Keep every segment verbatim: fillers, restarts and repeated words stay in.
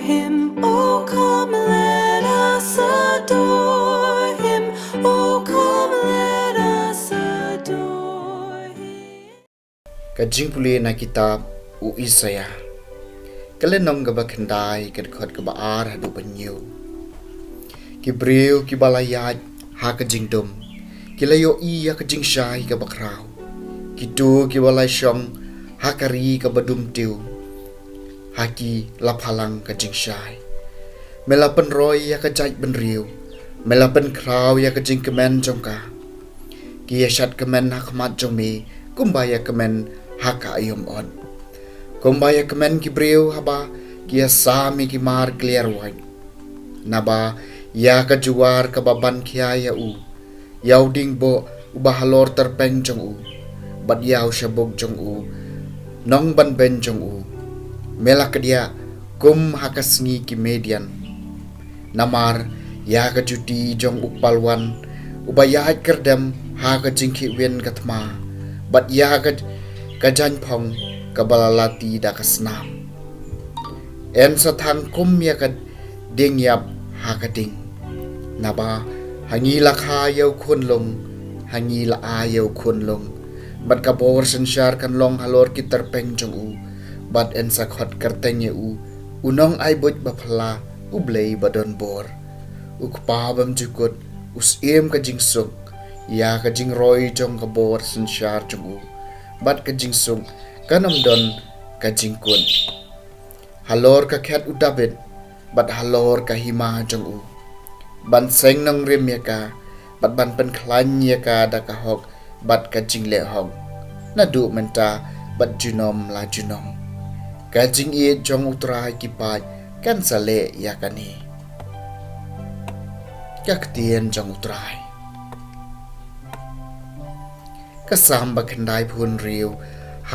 Him, oh come, let us adore him. Oh come, let us adore him. Ka jingpule na kitab u Isaiah, ka lynnong kaba khyndai, ka dkhot kaba ar haduh ba hynñiew. Ki briew kiba la ïaid ha ka jingdum, ki la ïohi ïa ka jingshai kaba khraw. Kito kiba la shong ha ka ri kaba dum tiew, ha ki la phalang ka jingshai. Me la pynroi ïa ka jaitbynriew, me la pynkhraw ïa ka jingkmen jong ka. Ki ïa shad kmen ha khmat jong me, kumba ïa kmen ha ka aïom ot. Kumba ïa kmen ki briew haba ki ïa sam ïa ki mar kliar wait. Naba ïa ka juar kaba ban khia ïa u, ïa u dieng bok uba halor tyrpeng jong u, bad ïa u shabuk jong u nongbanbeiñ jong u, me la kdiah kum ha ka sngi ki Midian. Namar ïa ka juti jong u palwan uba ïaid kyrdem ha ka jingkhih win ka thma, bad ïa ka, ka jaiñphong kaba la lati da ka snam. Yn sa thang kum ïa ka dieng ïap ha ka ding. Naba ha ngi la kha ïa u khunlung, ha ngi la ai ïa u khunlung. Bad ka bor synshar kan long halor ki tyrpeng jong u. Bad yn sa khot kyrteng ïa u, u nongaibud baphylla, u Blei badonbor, u Kpa bymjukut, u Syiem ka jingsuk. Ïa ka jingroi jong ka bor synshar jong u, bad ka jingsuk kan ym don ka jingkut. Halor ka khet u Dabid, bad halor ka hima jong u, ban seng nongrim ïa ka, bad ban pynkhlaiñ ïa ka da ka hok bad ka jingleh hok, naduh mynta bad junom la junom. Ka jingïeit jong u Trai ki paid kan sa leh ïa kane. Ka ktien jong u Trai. Ka Salm ba khyndaiphew hynriew.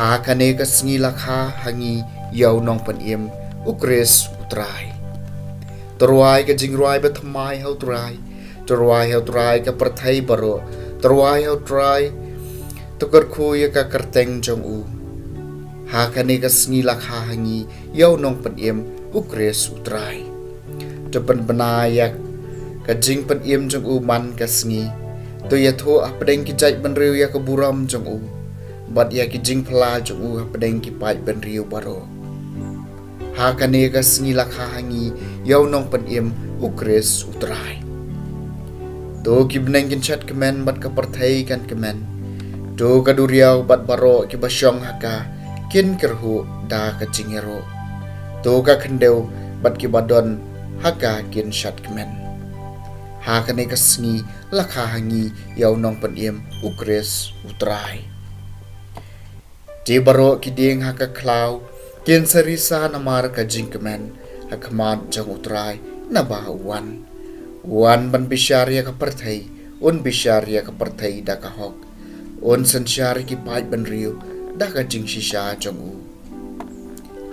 Ha kane ka sngi la kha ha ngi ïa u Nongpynim, u Khrist u Trai. To rwai ka jingrwai bathymmai ha u Trai. To rwai ha u Trai ka pyrthei baroh. To rwai ha u Trai, to kyrkhu ïa ka kyrteng jong u. Ha kane ka sngi la kha ha ngi ïa u Nongpynim, u Khrist u Trai. To pynbna ïa ka jingpynim jong u man ka sngi. To ïathuh hapdeng ki jaitbynriew ïa ka burom jong u, bad ïa ki jingphylla jong u hapdeng ki paidbynriew baroh. Ha kane ka sngi la kha ha ngi ïa u Nongpynim, u Khrist u Trai. To ki bneng kin shad kmen bad ka pyrthei kan kmen. To ka duriaw bad baroh kiba shong ha ka kin kyrhuh da ka jingïaroh. To ka khyndew bad kiba don ha ka kin shad kmen. Ha kane ka sngi la kha ha ngi ïa u Nongpynim, u Khrist u Trai. Te baroh ki dieng ha ka khlaw kin sa risa namar ka jingkmen ha khmat jong u Trai, naba u wan. U wan ban bishar ïa ka pyrthei, un bishar ïa ka pyrthei da ka hok. Un synshar ïa ki paidbynriew da ka jingshisha jong u.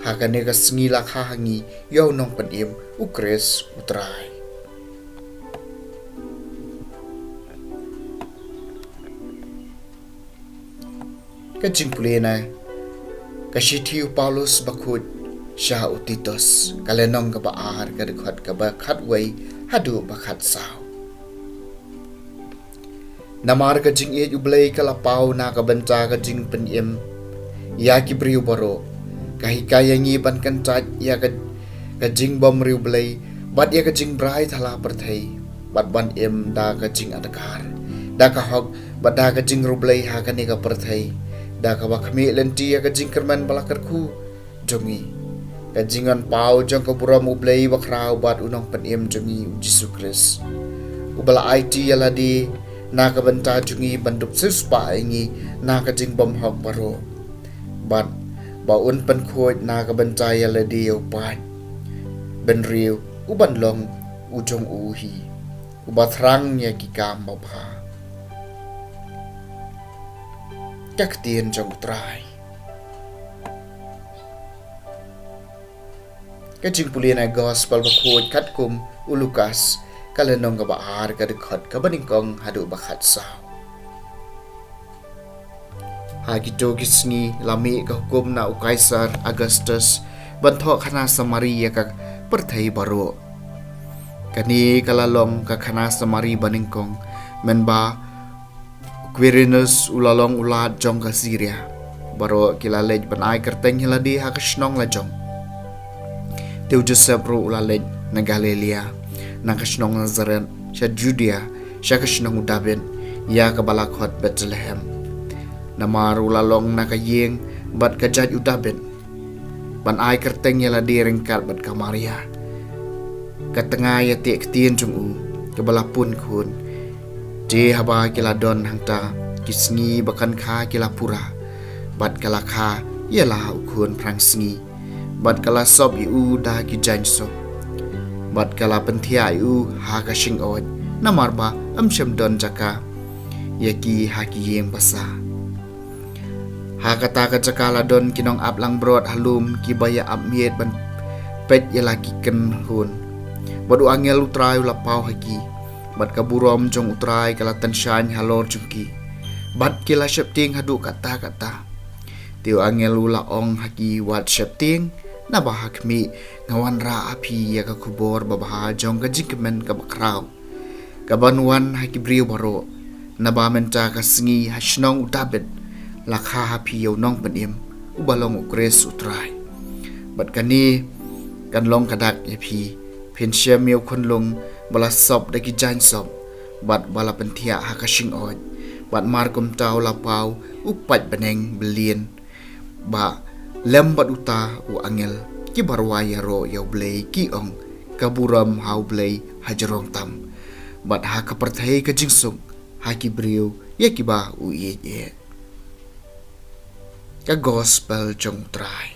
Ha kane ka sngi la kha ha ngi ïa u Nongpynim, u Khrist u Trai. Ka jingpule na ka shithi u Paulus bakhuid sha u Titus, ka lynnong kaba ar, ka dkhot kaba khatwei haduh ba khatsaw. Namar ka jingïeit u Blei ka la paw na ka bynta ka jingpynim ïa ki briew baroh. Ka hikai ïa ngi ban kyntait ïa ka, ka jingbymriewblei, bad ïa ka jingbrai thala pyrthei, bad ban im da ka jingadkar, da ka hok, bad da ka jingriewblei ha kane ka pyrthei, da kaba khmih lynti ïa ka jingkyrmen ba la kyrkhu jong ngi. Ka jingwan paw jong ka burom u Blei bakhraw bad u Nongpynim jong ngi u Jisu Khrist, uba la aiti ïa lade na ka bynta jong ngi ban dup siewspah ïa ngi na ka jingbymhok baroh. Bad ba un pynkhuid na ka bynta ïa lade ïa u paidbynriew uban long u jong u hi, uba thrang ïa ki kam babha. Ka ktien jong u Trai. Ka jingpule na gospel bakhuid katkum u Lukas, ka lynnong kaba ar, ka dkhot kaba nyngkong haduh ba khatsaw. Ha kito ki sngi la mih ka hukum na u Kaisar Augustus ban thoh khana samari ïa ka pyrthei baroh. Kane ka la long ka khana samari banyngkong, mynba Quirinus u la long u lad jong ka Syria. Baroh ki la leit ban ai kyrteng ïa lade ha ka shnong la jong. Te u Joseph ruh u la leit na Galilaïa, na ka shnong Nazareth, sha Judia, sha ka shnong u David, ïa kaba la khot Bethlehem. Namar u la long na ka ïing bad ka jait u David, ban ai kyrteng ïa lade ryngkat bad ka Maria, ka tnga ïa teh ktien jong u, kaba la pun khun. Te haba ki la don hangta, ki sngi ba khankha ki la pura, bad ka la kha ïa la u khun phrangsngi, bad ka la sop ïa u da ki jaiñ sop, bad ka la pynthiah ïa u ha ka shingoid, namar ba ym shym don jaka ïa ki ha ki ïing basa. Ha kata ka jaka la don ki nongap langbrot ha lum, kiba ïa ap miet ban peit ïa la ki kynhun. Bad u angel u Trai u la paw ha ki, bad ka burom jong u Trai ka la tyngshaiñ halor jong ki, bad ki la sheptieng haduh katta katta. Te u angel u la ong ha ki, wat sheptieng, naba ha khmih nga wanrah ha phi ïa ka khubor babha jong ka jingkmen kaba khraw, kaban wan ha ki briew baroh. Naba mynta ka sngi ha shnong u David la kha ha phi ïa u nongpynim, uba long u Khrist u Trai. Bad kane kan long ka dak ïa phi, phin shem ïa u khunlung ba la sop da ki jaiñ sop, bad ba la pynthiah ha ka shingoid. Bad markumta u la paw u paid bneng byllieng, ba lem bad uta u angel, kiba rwai ïaroh ïa U Blei, ki ong, ka burom ha U Blei hajrong tam, bad ha ka pyrthei ka jingsuk, ha ki briew ïa kiba u ïeit eh. Ka gospel jong u Trai.